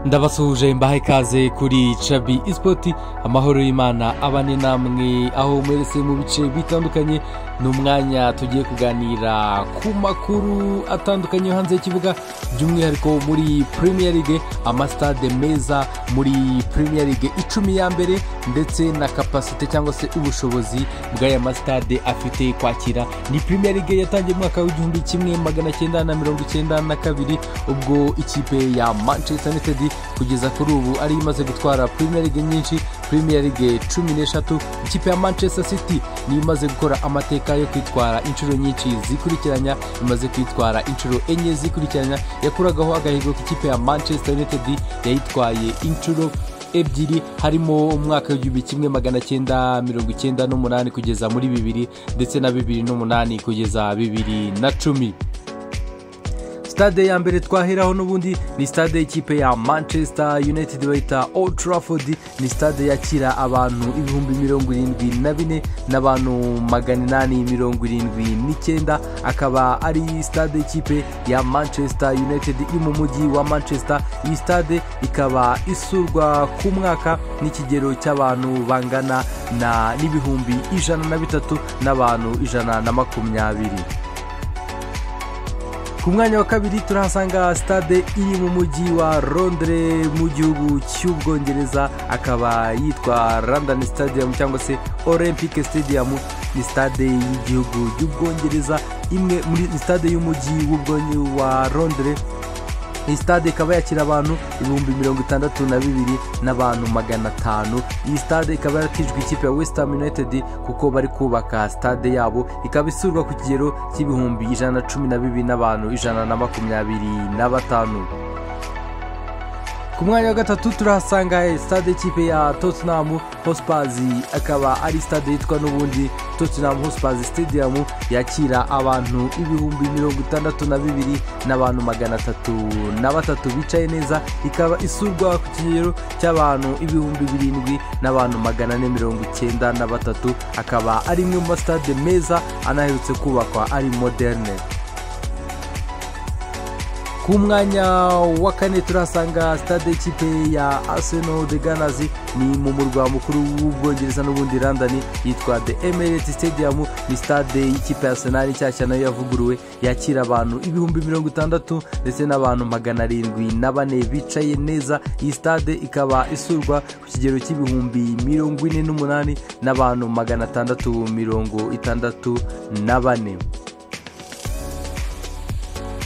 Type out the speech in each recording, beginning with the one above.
Ndabasuhuje, mbahaye ikaze kuri Chabi Esport. Amahoro y'Imana abane namwe aho mwerese mu bice bitandukanye. Ni umwanya tugiye kuganira ku makuru atandukanye yo hanze y'ikibuga, by'umwihariko muri Premier League, amasitade meza muri Premier League 10 ya mbere, ndetse na capacité cyangwa se ubushobozi bw'aya masitade afite kwakira. Ni Premier League yatangiye mu mwaka w'1992, ubwo ikipe ya Manchester United kugeza kuri ubu ari imaze gutwara Premier League nyinshi, Premier League 13. Ikipe ya Manchester City niyo imaze gukora amateka yo kwitwara inshuro nyinshi zikurikiranya, imaze kwitwara inshuro 4 zikurikiranya. Yakuragaho agahigo k'ikipe ya Manchester United yayitwaye inshuro 2, harimo umwaka w'1998 kugeza muri 2000, ndetse na 2008 kugeza 2010. Stade ya mbere twaheraho n'ubundi ni stade y'ikipe ya Manchester United bayita Old Trafford. Ni stade yakira abantu 74,879, akaba ari stade y'ikipe ya Manchester United iri mu mujyi wa Manchester. Iyi stade ikaba isurwa ku mwaka n'ikigero cy'abantu bangana na 103,120 n'abantu 120. Ku mwanya wa kabiri turahasanga stade iri mu mujyi wa Londres mu gihugu cy'Ubwongereza, akaba yitwa London Stadium cyangwa se Olympic Stadium. Ni stade y'igihugu cy'Ubwongereza, imwe muri stade y'umujyi wa Londres. Iyi stade ikaba yakira abantu 62,500 n'abantu 500. Iyi stade ikaba yaratijwe ikipe ya West Ham United kuko bari kubaka stade yabo, ikaba isurwa ku kigero cy'ibihumbi 112 n'abantu 125. Ku mwanya wa gatatu turahasanga stade y'ikipe ya Tottenham Hotspur, akaba ari stade yitwa n'ubundi Tottenham Hotspur Stadium, yakira abantu 62,303 n'abantu 303 bicaye neza. Ikaba isurwa ku kigero cy'abantu 7,493 n'abantu 493, akaba ari imwe mu masitade meza anaherutse kubakwa ari moderne. Ku mwanya wa kane turahasanga stade y'ikipe ya Arsenal the Gunners, ni mu murwa mukuru w'Ubwongereza n'ubundi London, yitwa The Emirates Stadium. Ni stade y'ikipe ya Arsenal nshyashya nayo yavuguruwe, yakira abantu 60,000 ndetse n'abantu 704 bicaye neza. Iyi stade ikaba isurwa ku kigero cy'ibihumbi 48 n'abantu 664.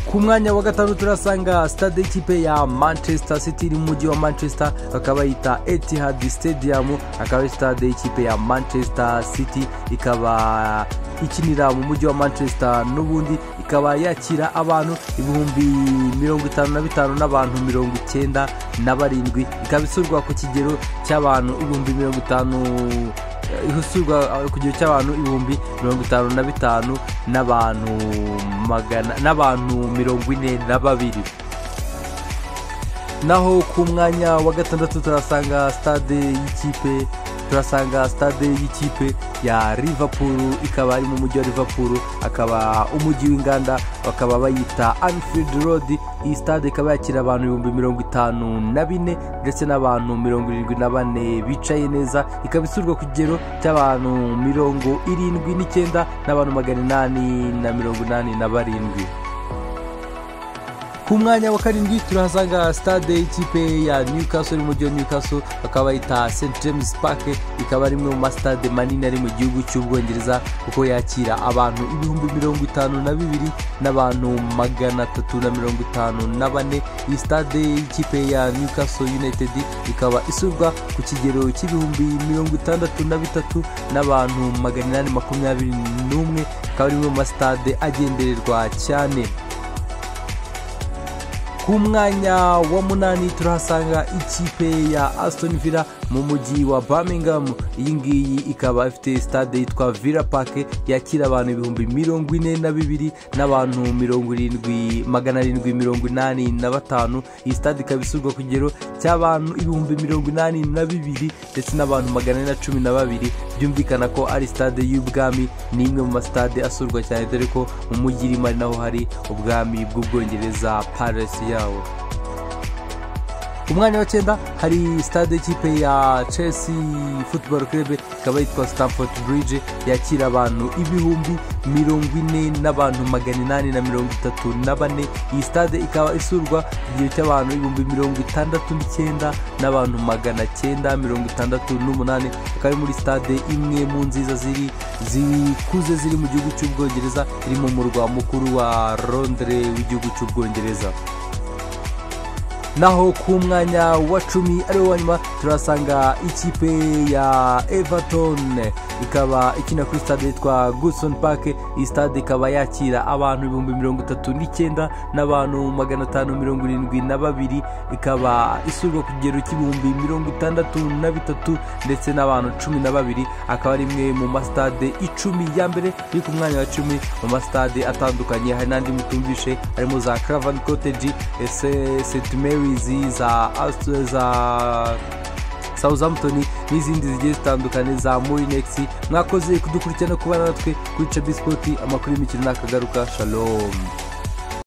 Ku mwanya wa gatanu turasanga stade y'ikipe ya Manchester City iri mu mujyi wa Manchester, bakaba bayita Etihad Stadium, akaba ari stade y'ikipe ya Manchester City, ikaba ikinira mu mujyi wa Manchester n'ubundi, ikaba yakira abantu 55,000 n'abantu 97, ikaba isurwa ku kigero cy'abantu 50,000, isurwa ku kigero cy'abantu 55,000 n'abantu magana n'abantu 42. Naho ku mwanya wa gatandatu turasanga stade y'ikipe ya Liverpool, ikaba ari mu mujyi wa Liverpool, akaba umujyi w'inganda, bakaba bayita Anfield Road. Iyi stade ikaba yakira abantu 54,000 ndetse n'abantu 74 bicaye neza, ikaba isurwa ku kigero cy'abantu 79 n'abantu 887. Ku mwanya wa karindwi turahasanga stade y'ikipe ya Newcastle mu mujyi wa Newcastle, bakaba bayita St James Park, ikaba ari imwe mu masitade manini ari mu gihugu cy'Ubwongereza, kuko yakira abantu 52,354 n'abantu 354. Iyi stade y'ikipe ya Newcastle United ikaba isurwa ku kigero cy'ibihumbi 63 n'abantu 821, ikaba ari imwe mu masitade agendererwa cyane. Ku mwanya wa munani turahasanga ikipe ya Aston Villa mu mujyi wa Birmingham. Iyi ngiyi ikaba ifite stade yitwa Villa Park, yakira abantu 42,000 n'abantu 7,785. Iyi stade ikaba isurwa ku kigero cy'abantu 82,000 ndetse n'abantu 412. Byumvikana ko ari stade y'ubwami, ni imwe mu masitade asurwa cyane, dore ko mu mujyi irimo ari naho hari ubwami bw'Ubwongereza, Palace yawo. Ku mwanya wa 9 hari stade y'ikipe ya Chelsea Football Club, ikaba yitwa Stamford Bridge, yakira abantu 40,834. Iyi stade ikaba isurwa igihe cy'abantu 69,968. Akaba ari muri stade imwe mu nziza ziri zikuze ziri mu gihugu cy'Ubwongereza, iri mu murwa mukuru wa Londres w'igihugu cy'Ubwongereza. Naho ku mwanya wa 10 ariwo wa nyuma turasanga ikipe ya Everton, ikaba ikina kuri stade yitwa Goodison Park. Iyi stade ikaba yakira abantu 39,572, ikaba isurwa ku kigero cy'ibihumbi 63 ndetse n'abantu 12. Akaba ari imwe mu masitade 10 ya mbere iri ku mwanya wa 10 mu masitade atandukanye. Hari n'andi mutumvishe harimo za Craven Cottage, St Mary's, za Southampton n'izindi zigiye zitandukanye za Moulinex. Mwakoze kudukurikirana no kubana natwe kuri Chabi Sport, amakuru y'imikino nakagaruka. Shalom.